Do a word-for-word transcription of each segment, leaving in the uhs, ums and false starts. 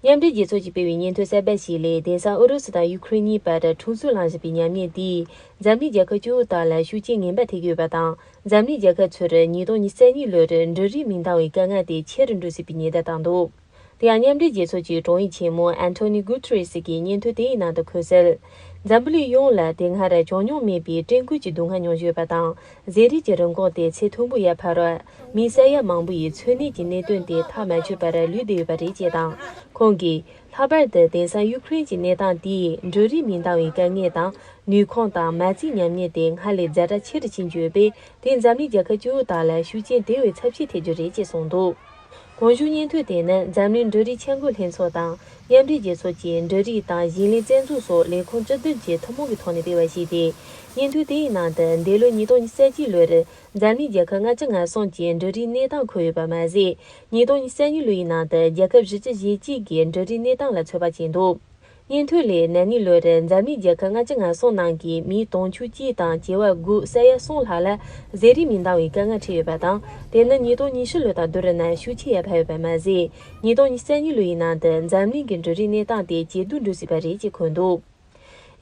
མཉམ་འབྲེལ་རྒྱལ་ཚོགས་ཀྱིས་སྤེལ་བའི་སྙན་ཐོ་གསར་པ་ཞིག་ལས། དེང་སང་ཨུ་རུ་སུ་དང་ཡུ་ཁུ་རེན་གཉིས་བར་འཁྲུག་རྩོད་ལངས་བཞིན་པའི་ཉམས་ཉེས་དེས་འཛམ་གླིང་རྒྱལ་ཁབ་བཅུ་དག་ལ་ཤུགས་རྐྱེན་ངན་པ་ཐེབས་ཀྱི་ཡོད་པ་དང་། འཛམ་གླིང་རྒྱལ་ཁབ་ཚོར་ཉིས་སྟོང་ཉི་ཤུ་རྩ་གཉིས་ལོར་འབྲུ་རིགས་མི་འདང་བའི་དཀའ་ངལ་དེ་ཆེ་རུ་འགྲོ་སྲིད་པའི་ཉེན་བརྡ་བཏང་འདུག་དེ་ཡང་མཉམ་འབྲེལ་རྒྱལ་ཚོགས་ཀྱི་དྲུང་ཡིག་ཆེན་མོ་ཨན་ཐོ་ནི་གུ་ཐེ་རེ་སི་གིས་སྙན་ཐོ་དེའི་ནང་དུ་འཁོད་གསལ། འཛམ་བུ་གླིང་ཡོངས་ལ་དེ་སྔར་བྱུང་མྱོང་མེད་པའི་བྲན་བཀོལ་གྱི་སྡུག་བསྔལ་མྱོང་བཞིན་ཡོད་པ་དང་། ཟས་རིགས་ཀྱི་རིན་གོང་དེ་ཚད་མཐོན་པོ་ཡར་འཕར་བ། མི་ས་ཡ་མང་པོ་ཡི་འཚོ་གནས་ཀྱི་གནད་དོན་དེ་ཐག་མ་ཆོད་པར་ལུས་བསྡད་ཡོད་པ་རེད་ཅེས་དང་། ཁོང་གིས། ལྷག་པར་དུ་དེང་སང་ཡུ་ཁུ་རེན་གྱི་གནས་སྟངས་དེས་འབྲུ་རིགས་མི་འདང་བའི་དཀའ་ངལ་དང་ནུས་ཁུངས་དང་མ་རྩའི་ཉམས་ཉེས་དེ་སྔར་ལས་ཛ་དྲག་ཆེ་རུ་ཕྱིན་གྱི་ཡོད་པས། དེས་འཛམ་གླིང་རྒྱལ་ཁབ་བཅུ་དག་ལ་ཤུགས་རྐྱེན་དེ་བས་ཚབས་ཆེ་ཐེབས་རྒྱུ་རེད་ཅེས་གསུངས་འདུག་གོང་ཞུས་སྙན་ཐོ་དེ་ནི་འཛམ་གླིང་འབྲུ་རིགས་འཆར་འགོད་ལྷན་ཚོགས་དང་མཉམ་འབྲེལ་རྒྱལ་ཚོགས་ཀྱི་འབྲུ་རིགས་དང་ཞིང་ལས་རྩེད་འཛུགས་སོགས་ལས་ཁུངས་བཅུ་བདུན་གྱི་ཐུན་མོང་གི་ཐོག་ནས་སྤེལ་བ་ཞིག་སྟེ། སྙན་ཐོ་དེའི་ནང་དུ་འདས་ལོ་ཉིས་སྟོང་ཉི་ཤུ་རྩ་གཅིག་ལོར་འཛམ་གླིང་རྒྱལ་ཁབ་ལྔ་བཅུ་ང་གསུམ་གྱི་འབྲུ་རིགས་གནས་སྟངས་འཁོད་ཡོད་པ་མ་ཟད། ཉིས་སྟོང་ཉི་ཤུ་རྩ་གཉིས་ལོ་ཡི་ནང་དུ་རྒྱལ་ཁབ་བཞི་བཅུ་ཞེ་གཅིག་གི་འབྲུ་རིགས་གནས་སྟངས་ལ་ཚོད་དཔག་བྱས་འདུག་སྙན་ཐོ་ལས། ན་ནིང་ལོར་འཛམ་གླིང་རྒྱལ་ཁབ་ལྔ་བཅུ་ང་གསུམ་ནང་གི་མིའི་དུང་ཕྱུར་གཅིག་དང་བྱེ་བ་དགུ་ས་ཡ་གསུམ་ལྷག་ལ་ཟས་རིགས་མི་འདང་བའི་དཀའ་ངལ་འཕྲད་ཡོད་པ་དང་། དེ་ནི་ཉིས་སྟོང་ཉི་ཤུ་ལོ་དང་བསྡུར་ན་ཤུགས་ཆེ་ཡར་འཕར་ཡོད་པ་མ་ཟད། ཉིས་སྟོང་ཉི་ཤུ་རྩ་གཉིས་ལོ་ཡི་ནང་དུ་འཛམ་གླིང་གི་འབྲུ་རིགས་གནས་སྟངས་དེ་ཇེ་སྡུག་འགྲོ་སྲིད་པ་རེད་ཅེས་འཁོད་འདུག་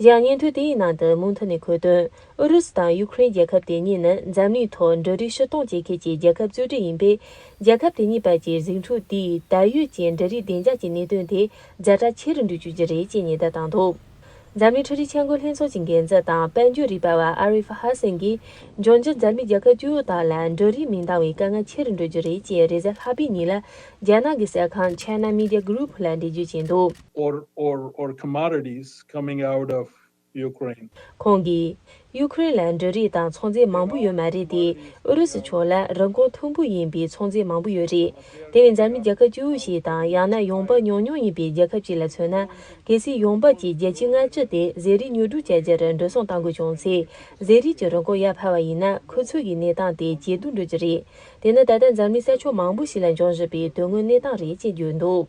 གཞན་སྙན་ཐོ་དེའི་ནང་དུ་མུ་མཐུད་ནས་འཁོད་དོན། ཨུ་རུ་སུ་དང་ཡུ་ཁུ་རེན་རྒྱལ་ཁབ་དེ་གཉིས་ནི་འཛམ་གླིང་ཐོག་འབྲུ་རིགས་ཕྱིར་གཏོང་བྱེད་མཁན་གྱི་རྒྱལ་ཁབ་གཙོ་གྲས་ཡིན་པས། རྒྱལ་ཁབ་དེ་གཉིས་བར་གྱི་ཟིང་འཁྲུག་དེས་ད་ཡོད་ཀྱི་འབྲུ་རིགས་བདེ་འཇགས་ཀྱི་གནད་དོན་དེ་ཛ་དྲག་ཆེ་རུ་འགྲོ་བཅུག་རྒྱུ་རེད་ཅེས་ཉེན་བརྡ་བཏང་འདུག་འཛམ་གླིང་འཕྲུལ་རིག་འཆར་འགོད་ལྷན་ཚོགས་ཀྱི་འགན་འཛིན་དང་དཔལ་འབྱོར་རིག་པ་བ་ཨ་རི་ཧྥ་ཧ་སན་གྱིས། འབྱུང་འགྱུར་འཛམ་གླིང་རྒྱལ་ཁབ་བཅུ་དག་ལ་འབྲུ་རིགས་མི་འདང་བའི་དཀའ་ངལ་ཆེ་རུ་འགྲོ་རྒྱུ་རེད་ཅེས་རེས་གཟའ་ལྷག་པའི་ཉིན་ལ། རྒྱ་ནག་གི་གསར་ཁང་China Media Group ལ་འགྲེལ་བརྗོད་བྱས་འདུག or, or, or commodities coming out of Ukraine. ཁོང་གིས། ཡུ་ཁུ་རེན་ལ་འབྲུ་རིགས་དང་ཚོང་རྫས་མང་པོ་ཡོད་མ་རེད་དེ། ཨུ་རུ་སུ་ཕྱོགས་ལ་རིན་གོང་མཐོན་པོ་ཡིན་པའི་ཚོང་རྫས་མང་པོ་ཡོད་རེད། དེ་བས་འཛམ་གླིང་རྒྱལ་ཁབ་བཅུ་ཞིག་དང་ཡང་ན་ཡོང་འབབ་ཉུང་ཉུང་ཡིན་པའི་རྒྱལ་ཁབ་ཅིག་ལ་མཚོན་ན། གལ་སྲིད་ཡོང་འབབ་ཀྱི་བརྒྱ་ཆའི་ལྔ་བཅུ་དེ་ཟས་རིགས་ཉོ་སྒྲུབ་བྱ་རྒྱུར་འགྲོ་སོང་གཏང་དགོས་བྱུང་ཚེ། ཟས་རིགས་ཀྱི་རིན་གོང་ཡར་འཕར་བ་ཡིན་ན། ཁོ་ཚོ་གི་གནས་སྟངས་དེ་ཇེ་སྡུག་འགྲོ་རྒྱུ་རེད། དེ་ནི་ད་ལྟ་འཛམ་གླིང་ས་ཕྱོགས་མང་པོ་ཞིག་ལ་འབྱུང་བཞིན་པའི་དོན་དངོས་གནས་སྟངས་རེད་ཅེས་བརྗོད་འདུག་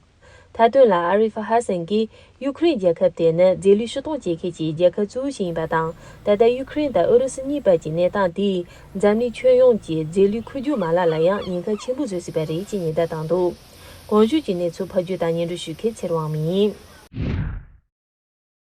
མཐའ་དོན་ལ། ཨ་རི་ཧྥ་ཧ་སན་གྱིས། ཡུ་ཁུ་རེན་རྒྱལ་ཁབ་དེ་ནི་རྫས་ལུད་ཕྱིར་གཏོང་བྱེད་མཁན་གྱི་རྒྱལ་ཁབ་གཙོ་བོ་ཞིག་ཡིན་པ་དང་། ད་ལྟ་ཡུ་ཁུ་རེན་དང་ཨུ་རུ་སུ་གཉིས་བར་གྱི་གནས་སྟངས་དེས། འཛམ་གླིང་ཁྱོན་ཡོངས་ཀྱི་རྫས་ལུད་འཁོར་རྒྱུག་མ་ལག་ལ་ཡང་ཉེན་ཁ་ཆེན་པོ་བཟོ་སྲིད་པ་རེད་ཅེས་ཉེན་བརྡ་བཏང་འདུག་གོང་ཞུས་ཀྱི་གནས་ཚུལ་ཕབ་སྒྱུར་དང་སྙན་སྒྲོན་ཞུ་མཁན་ཚེ་རིང་དབང་མོ་ཡིན།